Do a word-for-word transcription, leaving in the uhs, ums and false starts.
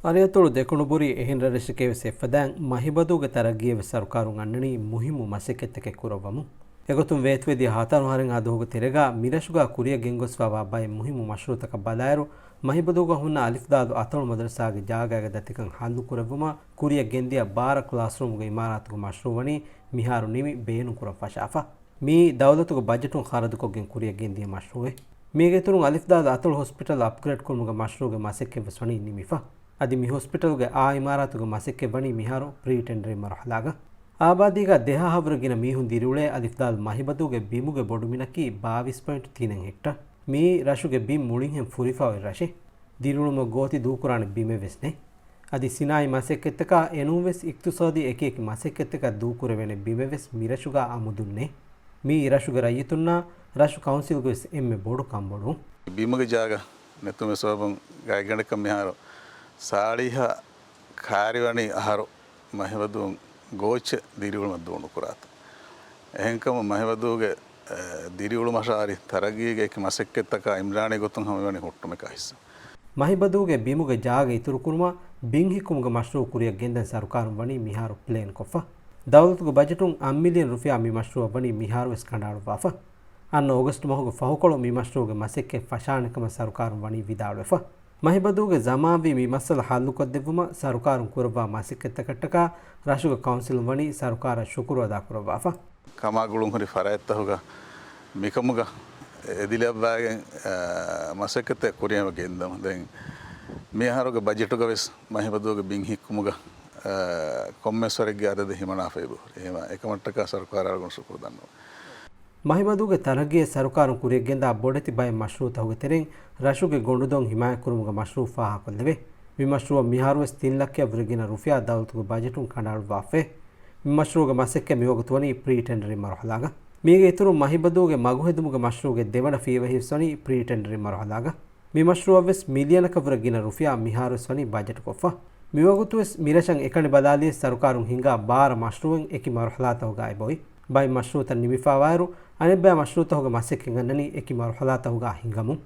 އަރިއަތޮޅު ދެކުނުބުރީ އެހެން ރަށްރަށެކޭވެސް އެއްފަދައިން މަހިބަދޫގެ ތަރައްގީއަށްވެސް ސަރުކާރުން އަންނަނީ މުހިއްމު މަސައްކަތްތަކެއް ކުރައްވަމުން. އެގޮތުން ވޭތުވެދިޔަ ހަތަރު އަހަރެއްހާ ދުވަހުގެ ތެރޭގަ މިރަށުގަ ކުރިއަށް ގެންގޮސްފައިވާ ބައެއް މުހިއްމު މަޝްރޫއުތަކަށް ބަލާއިރު، މަހިބަދޫގަ ހުންނަ އަލިފްދާލު އަތޮޅު މަދަރުސާގެ ޖާގައިގެ ދަތިކަން ހައްލު ކުރެއްވުމަށް ކުރިއަށް ގެންދިޔަ ބާރަ ކްލާސްރޫމުގެ އިމާރާތުގެ މަޝްރޫއު ވަނީ މިހާރު ނިމި ބޭނުންކުރަން ފަށާފަ. މިއީ ދައުލަތުގެ ބަޖެޓުން ޚަރަދުކޮށްގެން ކުރިއަށް ގެންދިޔަ މަޝްރޫއެއް. މީގެ އިތުރުން އަލިފްދާލު އަތޮޅު ހޮސްޕިޓަލް އަޕްގްރޭޑް ކުރުމުގެ މަޝްރޫއުގެ މަސައްކަތްވެސް ވަނީ ނިމިފަ. އަދި މި ހޮސްޕިޓަލުގެ އާ އިމާރާތުގެ މަސައްކަތް ވަނީ މިހާރު ޕްރީ ޓެންޑަރިން މަރުހަލާގަ. އާބާދީގަ ދެހާހަށްވުރެ ގިނަ މީހުން ދިރިއުޅޭ އަލިފްދާލު މަހިބަދޫގެ ބިމުގެ ބޮޑުމިނަކީ ބާވީސް ޕޮއިންޓް ތިނެއް ހެކްޓަ. މިއީ ރަށުގެ ބިން މުޅިންހެން ފުރިފައި ރަށެއް. ދިރިއުޅުމަށް ގޯތި ދޫކުރާނެ ބިމެއްވެސް ނެތް. އަދި ސިނާއީ މަސައްކަތްތަކާ އެނޫންވެސް އިޤްތިޞާދީ އެކިއެކި މަސައްކަތްތަކަށް ދޫކުރެވޭނެ ބިމެއްވެސް މިރަށުގަ އަމުދުން ނެތް. މިއީ ރަށުގެ ރައްޔިތުންނާ ރަށު ކައުންސިލްގެވެސް އެންމެ ބޮޑު ކަންބޮޑުވުން. ބިމުގެ ޖާގަ ނެތުމުގެ ސަބަބުން ގާތްގަނޑަކަށް މިހާރު ސާޅީހަށް ކައިރިވަނީ އަހަރު މަހިބަދޫ ގޯއްޗެއް ދިރިއުޅުމަށް ދޫނުކުރާތަން. އެހެންކަމުން މަހިބަދޫގެ، އެ، ދިރިއުޅުމަށާއި ތަރައްގީގެ އެކި މަސައްކަތްތަކާ އިމްރާނީ ގޮތުން ހަމަވަނީ ހުއްޓުމެކާ ހިއްސަ. މަހިބަދޫގެ ބިމުގެ ޖާގަ އިތުރުކުރުމަށް ބިން ހިއްކުމުގެ މަޝްރޫއު ކުރިއަށް ގެންދަން ސަރުކާރުން ވަނީ މިހާރު ޕްލޭންކޮށްފަ. ދައުލަތުގެ ބަޖެޓުން އަށް މިލިއަން ރުފިޔާ މި މަޝްރޫއަށް ވަނީ މިހާރުވެސް ކަނޑައަޅުއްވާފަ. އަންނަ އޮގަސްޓް މަހުގެ ފަހުކޮޅު މި މަޝްރޫއުގެ މަސައްކަތް ފަށާނެ ކަމަށް ސަރުކާރުން ވަނީ ވިދާޅުވެފަ. މަހިބަދޫގެ ޒަމާންވީ މި މައްސަލަ ހައްލުކޮށްދެއްވުމަށް ސަރުކާރުން ކުރައްވާ މަސައްކަތްތަކަށްޓަކާ ރަށުގެ ކައުންސިލުން ވަނީ ސަރުކާރަށް ޝުކުރު އަދާކުރައްވާފަ. ކަމާގުޅުންހުރި ފަރާތްތަކުގަ މިކަމުގަ އެދިލައްވާގެން، އާ، މަސައްކަތެއް ކުރިއަށް ގެންދަމު. ދެން މިއަހަރުގެ ބަޖެޓުގަވެސް މަހިބަދޫގެ ބިން ހިއްކުމުގަ، އާ، ކޮންމެސް ވަރެއްގެ އަދަދެއް ހިމަނާފައި ހުރި. އެހެންވެ، އެކަމަށްޓަކާ ސަރުކާރާ ގުނަ ޝުކުރު ދަންނަވަން. މަހިބަދޫގެ ތަރައްގީއަށް ސަރުކާރުން ކުރިއަށްގެންދާ ބޮޑެތި ބައެއް މަޝްރޫއުތަކުގެ ތެރެއިން ރަށުގެ ގޮނޑުދޮށް ހިމާޔަތްކުރުމުގެ މަޝްރޫއު ފާހަގަކޮށްލެވޭ. މި މަޝްރޫއަށް މިހާރުވެސް ތިން ލައްކައަށްވުރެ ގިނަ ރުފިޔާ ދައުލަތުގެ ބަޖެޓުން ކަނޑައަޅުއްވާފައި. މި މަޝްރޫއުގެ މަސައްކަތް މިވަގުތު ވަނީ ޕްރީ ޓެންޑަރިން މަރުހަލާގަ. މީގެ އިތުރުން މަހިބަދޫގެ މަގުހެދުމުގެ މަޝްރޫއުގެ ދެވަނަ ފިޔަވަހިވެސް ވަނީ ޕްރީ ޓެންޑަރިން މަރުހަލާގަ. މި މަޝްރޫއަށްވެސް މިލިއަނަކަށްވުރެ ގިނަ ރުފިޔާ މިހާރުވެސް ވަނީ ބަޖެޓުކޮށްފަ. މިވަގުތުވެސް މިރަށަށް އެކަނި ބަލާލިޔަސް ސަރުކާރުން ހިންގާ ބާރަ މަޝްރޫއެއް އެކި މަރުހަލާތަކުގައި އެބައޮތް. ބައެއް މަޝްރޫއުތައް ނިމިފައިވާއިރު، އަނެއްބައި މަޝްރޫއުތަކުގެ މަސައްކަތް އަންނަނީ އެކި މަރުހަލާތަކުގަ ހިނގަމުން.